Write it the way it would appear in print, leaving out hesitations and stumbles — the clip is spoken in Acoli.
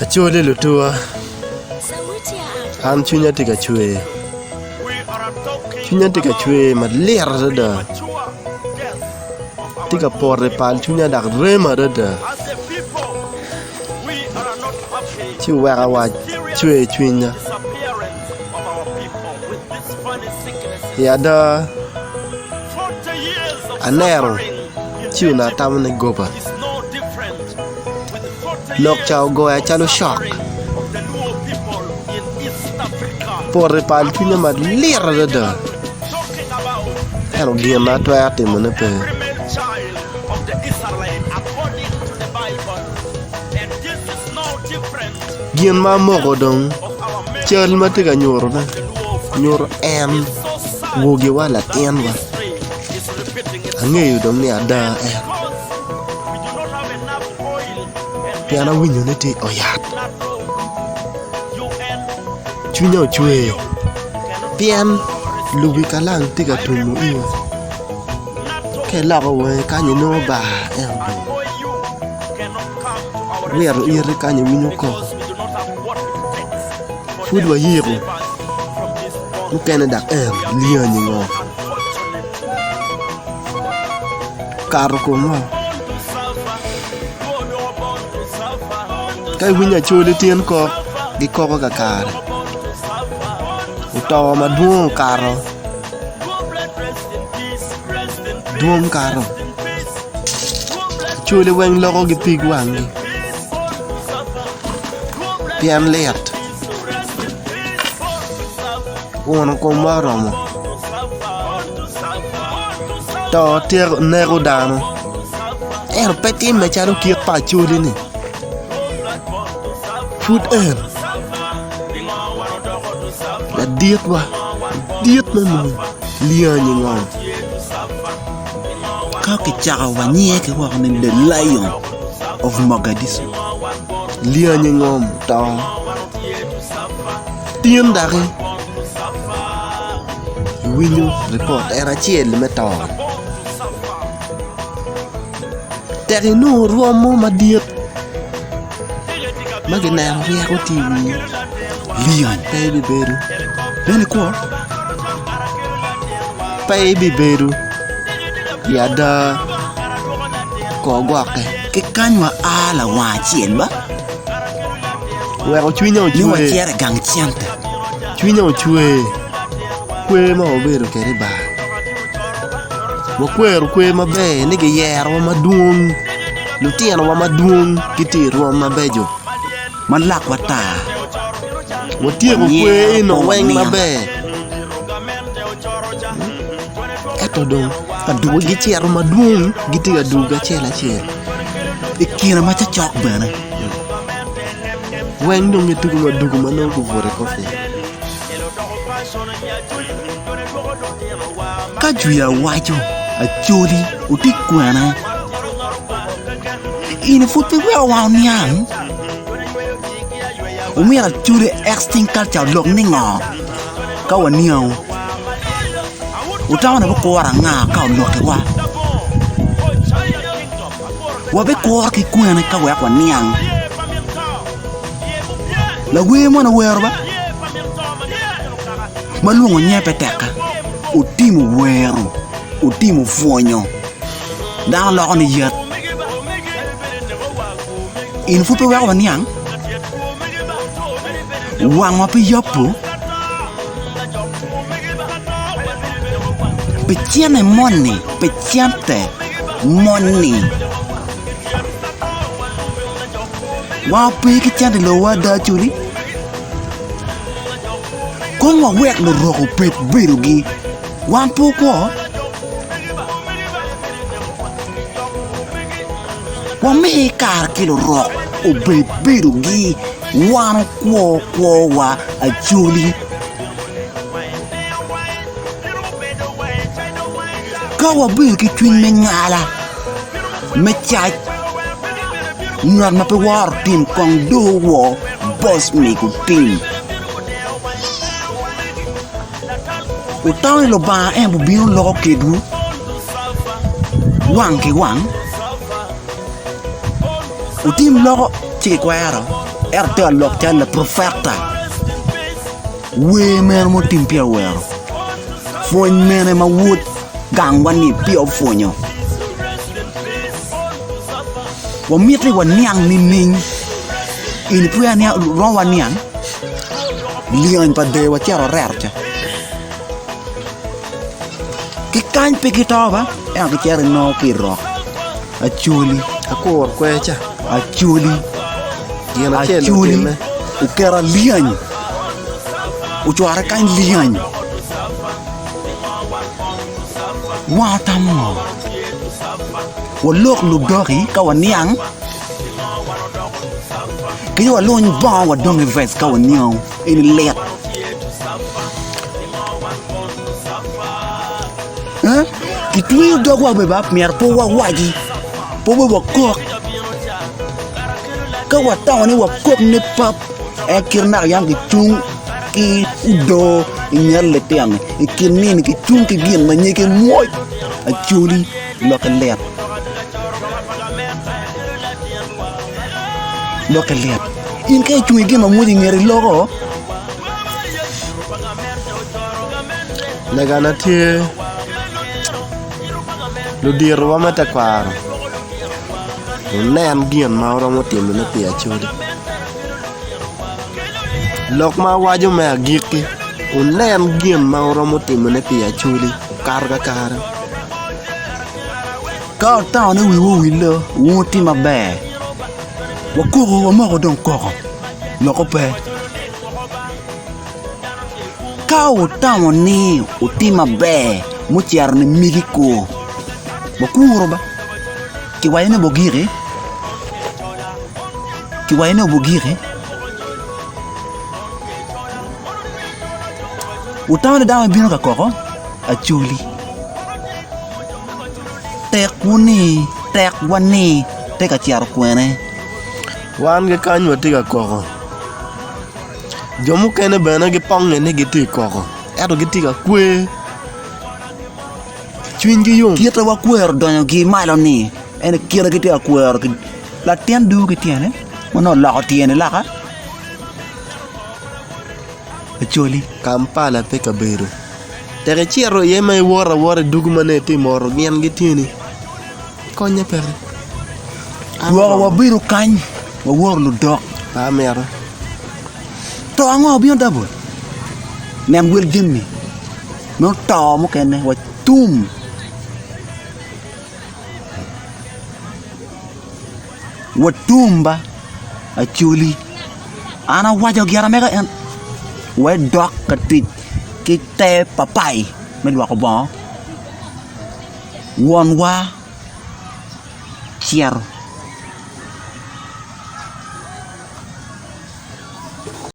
Acholi lutuwa, an cwinya tye ka cwer, cwinya tye ka cwer malit adada tye ka poto i pal cwinya dok rem adada ci oweko awac cwer cwinya i ada aneno ci onongo atamo ni goba. Lok ca ogoya calo cok, poto i pal cwinya malit adada ento gin ma atwero timone pe. Gin ma amoko dong cal ma tye ka nyutone nyuto en wogiwa latinwa angeyo dong ni ada en. Pien awinyo ni tye i oyat, cwinya ocwer pien lubi kalang tye ka tumo in ka iloko wangi kany inongo bar ento dong iwito iti kany iwinyo koko pud wayiko mukene dok en lyanyi ngo. Kato komwa. Ka iwinyo acholi tyen kok, gikoko kakare. Oto madwong okato, dwong kato. Acholi weng loko ki pig wanggi pien lit. Uno komwa oromo. To tyeko neko dano ento pe timme calo kit pa acholi-ni pud en laditwa ladit me mony lyanyi ngom. Ka kicako wanyiye ki woko ni the lion of Mogadishu. Lyanyi ngom to tin doki. Iwinyo ripot en acel me to tek inongo rwom mo madit ma kineno ryeko tye i wiyi Leon pe ibibedo bene kwo pe ibibedo i ada ko gwokke ki kany wa a lawang acel ba weko cwinya ni ocwer wacito i gang cente Cwinya ocwer kwer ma wabedo kwede i bar. Wakwero kwer maber ni giyerowa madwong, lutinowa madwong gitye i rwom mabeco. Ma lakwa tar. Watyeko kwer eno weng maber. Ento dong gicito madwong gitye ka dwogo acel acel. I kine ma cocok bene. Weng dong gitugo madugo ma nongo gubuto i kor piny. Ka jwiya waco, Acholi wuti kwene? Ini pud pe weko wan oniang? Omyero Acholi extinct culture olok ningo ka waniango? Wutamo ni wubikuro anga ka olokiwa? Wabikuro ki kwene ka wek waniang? Lawer moni owero ba ma lwongo nyinge pe tekka, otimo wero, otimo pwonyo, dano loko ni yet. In pud pe weko waniang? Wangwa pe yabo pi cente moni, pi cente moni. Wan wape ki cente i lobowa ada codi? Kong wawek lurok obed bedogi, wan pe wukwo? Wami kare ki lurok obed bedogi, wan okwo kwowa acoli. Ka wabedo ki cwiny me ngala, me cac, ngat ma pe woro tim kong dong owor boc mego tim. Wutamo ni Lubanga en bibino loko kedwu wang ki wang? Wutim loko ci kikwero. Ento tye ka lok calo laprofeta. Wer meno ma otim peya owero? Pwony mene ma wod gangwa-ni peya opwonyo? Wamito ni waniang nining? Eni pe romo waniang? Lyany pa dee wacito wareto ca. Ki kany pe gito ba ento gicito ginongo ki i rok. Acholi. Akur kwer ca. Acholi. Gin acel Acholi. otimme. Oketo alyany. Ocware kany lyany. Wan watamo ngo? Walok ludoki ka waniang. Kadi waluny bongo wadong i vec ka waniang eni lit. Kitweyo dogwa bene ba myero pe wawaci, pe bene wakok. Ka watamo ni wakok ni pap en kit naka yam kicung ki odoo i nget litino-ni, i kin nino kicung ki gin ma nyige mwoc acoli lokke lit. Lokke lit. In ka icung i gin ma mwoc i ngeti loko. Legana tye luditowa me tekwaro wunen gin ma wuromo timone pi Acholi lok ma awaco me agikki wunen gin ma wuromo timone pi Acholi okato kakare. Ka wutamo ni wiwu owille wun wutim maber wakoku wamoko dong koko loko pe. Ka wutamo ni wutim maber mucito ni migi kur, wakuru ba, kiwaco ni obogiki, kiwaco ni obogiki. Wutamo ni dano bino ka koko acholi, tekwu ni, tekwa ni tye ka cito kwene. Wan ki kany watye ka koko. Jo mukene bene giponge ni gitye ka koko ento gitye ka kwer cwinygi yom. Kite wakwero donyogi malo-ni en kite gitye ka kwero ki latin dugo ki tyene ma nongo oloko tyene loka Acholi. Kampala pe kabedo tek icito iye ma iwoto awota idwogo ma nongo itye ka moto gin ki tyeni konye peke. Dwoko wabedo kany waworo ludok. Pe amito. To ango obino dabol? Nen wel jami meno to mukene wa tum. Wa tum ba acholi. An awaco gira mega en wa idok ka tic ki te papai me lwoko bongo. Wonwa cito.